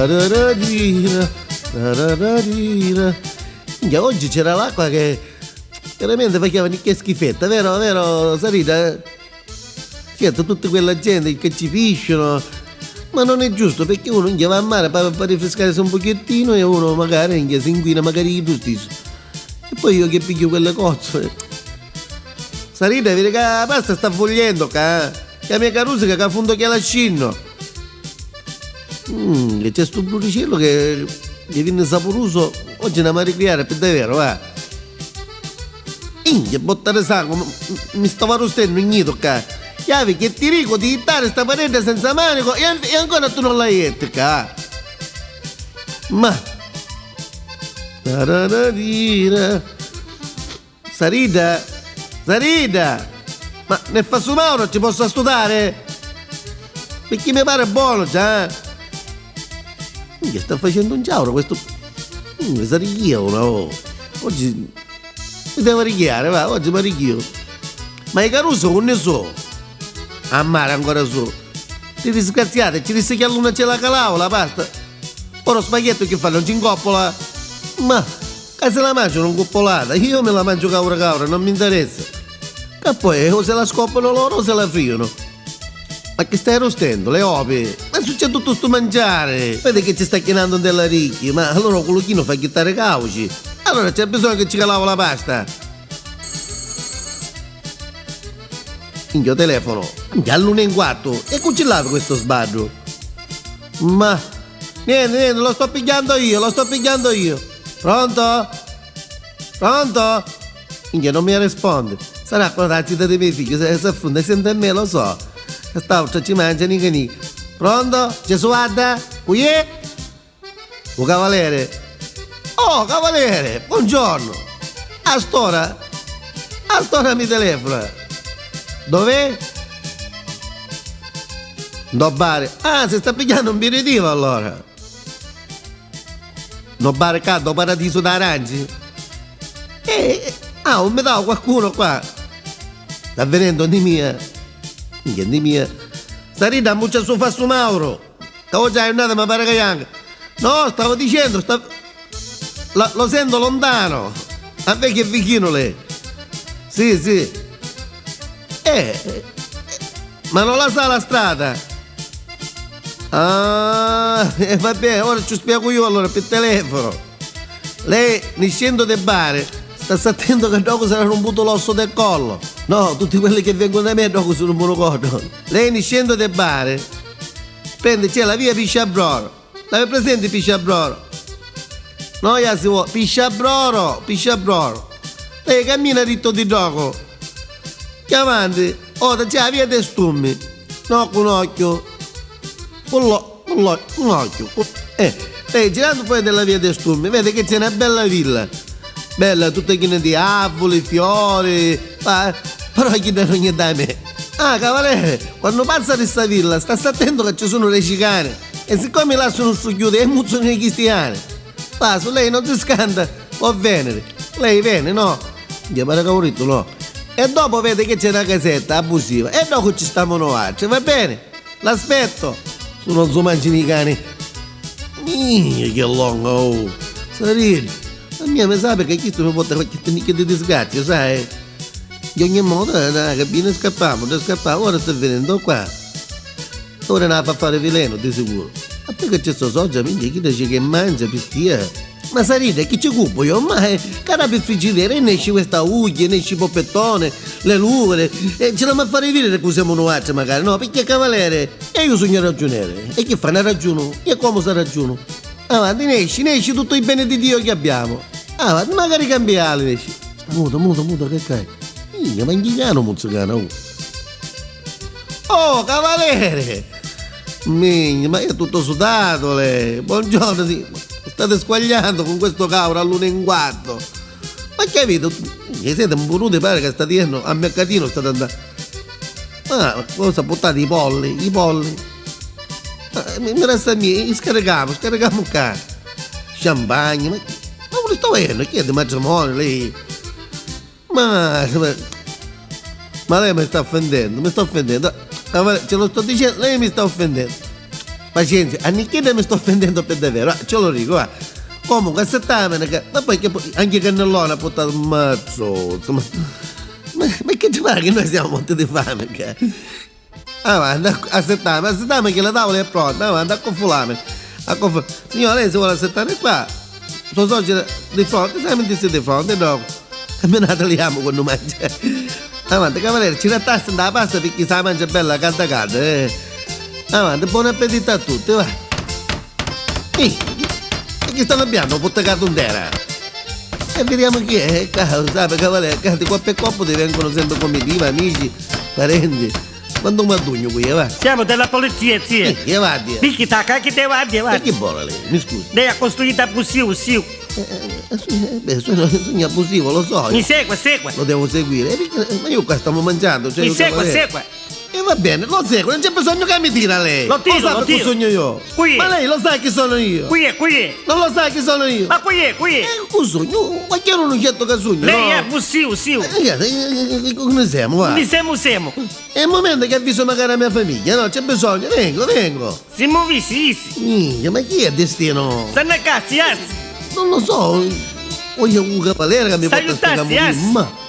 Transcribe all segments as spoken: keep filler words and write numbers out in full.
Tarararira, tarararira. Minchia, oggi c'era l'acqua che veramente faceva nicchia schifetta, vero, vero, Sarita? Certo, tutta quella gente che ci pisciano, ma non è giusto, perché uno minchia va a mare per, per rinfrescarsi un pochettino e uno magari minchia, si inquina magari iddu stesso. E poi io che piglio quelle cozzole. Sarita, vedi che la pasta sta fugliendo qua, eh? Chiami a Carusica che affonda chi la scinno. Mm, che c'è stu bruticello che, che viene sapuruso, oggi ne ma ricriare per davvero, va. Inghia, botta di sangue, mi, mi stava rustennu nitu qua. Chiavi che ti dico di ittare sta panedda senza manico e, an- e ancora tu non l'hai detta qua. Ma. Tarararira. Sarita! Sarita! Ma nel fa su Mauro ci posso astutare? Perché mi pare buono già, eh? Minchia, sta facendo un ciauro questo. Mm, mi sa righia una, oh. Oggi mi devo righiare, va, oggi mi righio. Ma i caruso unni so? A mare ancora so. Ti disgraziate, ci disse che a luna ce la calavo la pasta. Ora spaghetto che fa, non ci incoppola? Ma Ca si la mangianu ncuppolata, io mi la mangio caura caura, non mi interessa. Ca poi o se la scoppano loro o se la frijono. Ma chi stai rustendo, le opi? Ma su c'è tutto stu mangiare? Vedi che ci sta chinando nte l'aricchie, ma allora cu lu chinu fa ghittare cauci. Allora c'è bisogno che ci calavo la pasta? Minchia, o telefono. Minchia, all'una in quattro. E cu ci l'ha questo sbaddu? Ma niente, niente, lo sto pigliando io, lo sto pigliando io. Pronto? Pronto? Minchia, non mi risponde. Sarà quella della zita di mio figlio, se, se affonda, sente a me, lo so. Quest'altra ci mangia, nica nica. Pronto? Gesuadda? Cu è? U cavaliere? Oh, cavaliere, buongiorno! A st'ora? A st'ora mi telefona. Dov'è? Ndo bar. Ah, si sta pigghiannu un biritivo allora. No bar ca, do paradiso d'aranci? Eh, eh, ah, un mi dau qualcuno qua. Sta venendo di mia. Minchia, di mia. Sta ridda ammuccia su fa su Mauro. Ca oggi hai andata mi pare che anche. No, stavo dicendo, sta... lo, lo sento lontano. A me che vicino lei. Sì, sì. Eh, eh, ma non la sa la strada? Ah, e va bene, ora ci spiego io allora per telefono. Lei, niscendu de bar, sta attento che dopo sarà romputo l'osso del collo. No, tutti quelli che vengono da me dopo sono un monocordo. Lei, niscendu de bar, prende, c'è la via Pisciabroro. L'avete presente Pisciabroro? No, ja si vuole. Pisciabroro, Pisciabroro. Lei cammina dritto di dopo. Chiamanti, ora c'è la via dei Stummi. No, con occhio. Con l'o-, con l'o-, con occhio. Con, eh, lei girando poi della via dei Stummi, vede che c'è una bella villa. Bella, tutta china di avuli, fiori, eh, però chi non è da me. Ah, cavaliere, quando passa di sta villa, sta attento che ci sono dei cicani. E siccome mi lasciano strugghiuti e muzzano i cristiani. Passo, lei non si scanta, può venire. Lei viene, no? Gli pare che ho detto no. E dopo vede che c'è una casetta abusiva e dopo ci stiamo noi, va bene? L'aspetto. Se non si mangiano i cani. Mia, che longa, oh. Sarina. Ma mia mi sa perché questo mi porta qualche nicchia di disgrazia, sai? Di ogni modo, eh, dai, che viene scappiamo, ne scappiamo, ora sta venendo qua. Ora ne fa fare veleno, di sicuro. Ma poi che c'è sto socio, minchia, chi dice che mangia, pistia? Ma sarete, chi ci cupo io? Ma, eh, cara per frigidaire, e nesci questa uglia, nesci poppettone, le luvere, e ce l'hanno a fare vedere che siamo noi altri magari, no? Perché cavaliere, e io sogno ragioniere, e che fa, ne ragiono? E come se ragiono? Avanti, nesci, nesci tutto il bene di Dio che abbiamo. Avanti, magari cambiare, nesci. Muta, muta, muta, che c'è? Minchia, ma inghicano muzzicano, oh. Oh, cavaliere! Minchia, ma io tutto sudato, lei. Buongiorno, sì. State squagliando con questo cavolo all'uno in quattro. Ma che avete? Che siete imbunuti, pare che state dicendo a mercatino state andando. Ah, cosa buttate i polli? I polli? Ah, mi, mi resta a me, scarichiamo, scarichiamo qua. Champagne, ma, ma dove sto venendo? Chi è di matrimonio, lei? Ma, ma, ma lei mi sta offendendo, mi sta offendendo. Ah, ma ce lo sto dicendo, lei mi sta offendendo. Pacienza, a Nicchedda mi sto offendendo per davvero, ah, ce lo dico, va. Comunque, assettamene che, ma poi che po-, anche cannellone ha portato, ma zozzo, ma, ma, ma che ti pare che noi siamo morti di fame, che? Avanti, assettame, assettame che la tavola è pronta, avanti, accuffulame. Accufful-, signora, lei si vuole assettare qua? Sua suocera di fronte, se la mettesse di fronte, no? Camminate, li amo quando mangia. Avanti, cavaliere, ci rattasti nda pasta perché se la mangia bella calda calda, eh. Avanti, buon appetito a tutti, va. Ehi, e chi stanno abbiando, puttacata intera? E vediamo chi è, eh, ca-, sape, cavaliere, ca di coppa e coppa ti vengono sempre comitiva, amici, parenti. Quantu m'addugnu qui, eh, va. Siamo della polizia, zia. Eh, che va a dire? Picchi tacca, chi te va a dire, va? E chi vuole lei? Mi scusi. Lei ha costruito a Bussiu, Siu. Eh, eh, eh, sì, eh, beh, sono, sono abusivo, lo so. Mi io. Segua, segua. Lo devo seguire. Eh, perché, eh, ma io qua stiamo mangiando, cioè, mi io segua, devo avere. Segua. E va bene, lo seguo, non c'è bisogno che mi tira lei. Lo tiro, lo tiro. Sogno io. Qui è. Ma lei lo sa chi sono io? Qui è, qui è. Non lo sa chi sono io? Ma qui è, qui è. Eh, cosa sogno? Ma chi era un oggetto che sogno? Lei no? È Bussiu, Siu. Eh, eh, eh, eh, eh, come siamo, va? Mi semu, semu. È il momento che avviso magari la mia famiglia, no? C'è bisogno, vengo, vengo. Simu visti, issi. Minchia, ma chi è destino? Sanna cazzi, assi. Non lo so. Voglio un cavaliere che mi porta sta camurima.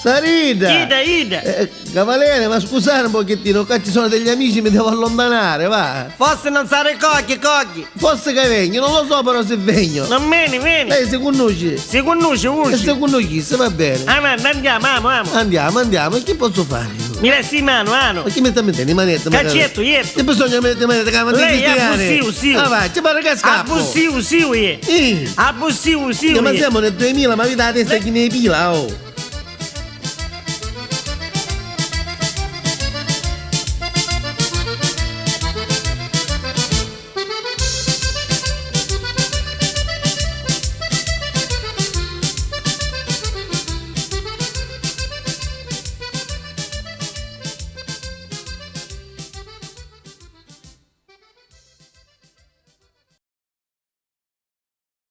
Sarita! Ida, ida! Eh, eh, cavaliere, ma scusate un pochettino, qua ci sono degli amici, mi devo allontanare, va. Forse non sarei coghi, coghi. Forse che vegno, non lo so però se vegno. Non veni, veni. Lei si conosce? Si conosce, vuci. E se conoscesse, va bene. Avanti, andiamo, amo, amo. Andiamo, andiamo, e che posso fare io? Mi resti in mano, ano. Ma chi mi sta mettendo in manetta? Caccietto, ietto. Che bisogna mettere in manetta? Lei è abusivo, sì. Ah, va, ci pare che scappo. Abusivo, sì, eh. Eh. Abusivo, sì. Ma siamo nel duemila, ma avete la testa che ne pila, oh.